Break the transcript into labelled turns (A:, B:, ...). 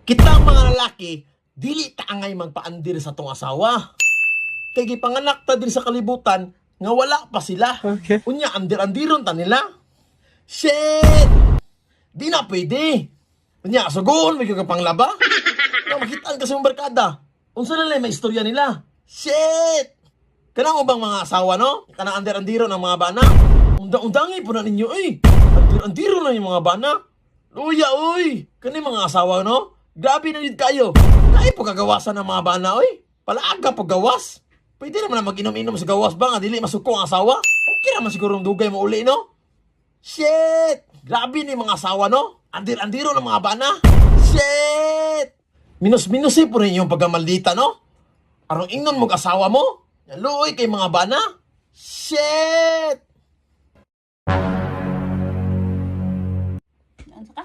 A: Kitang mga lalaki, dili ta angay magpaandir sa tong asawa. Kay gipanganak ta diri sa kalibutan nga wala pa sila.
B: Okay.
A: Unya andir-andiron ta nila. Shit! Di na pwede. Unya sugoon may kag panglaba. Nga makitaan kasi mong barkada. Unsa na lang may istorya nila? Shit! Kanang ubang mga asawa, no? Kanang andir-andiro ng mga bana. Undang-undangi po na ninyo, eh. Andir-andiro na yung mga bana. Luya, oy! Kani mga asawa, no? Grabe na yun kayo. Kaya po kagawasan ng mga bana, oy. Palaaga po gawas. Pwede naman na mag-inom-inom sa gawas ba nga dili masuko ang asawa? Okay naman siguro ang dugay mo uli, no? Shit! Grabe ni mga asawa, no? Andir-andiro ng mga bana. Shit! Minus-minus eh po rin yung pagkamaldita, no? Arong ingnon mong asawa mo? Luoy kay mga bana? Shit!
C: Ano ka?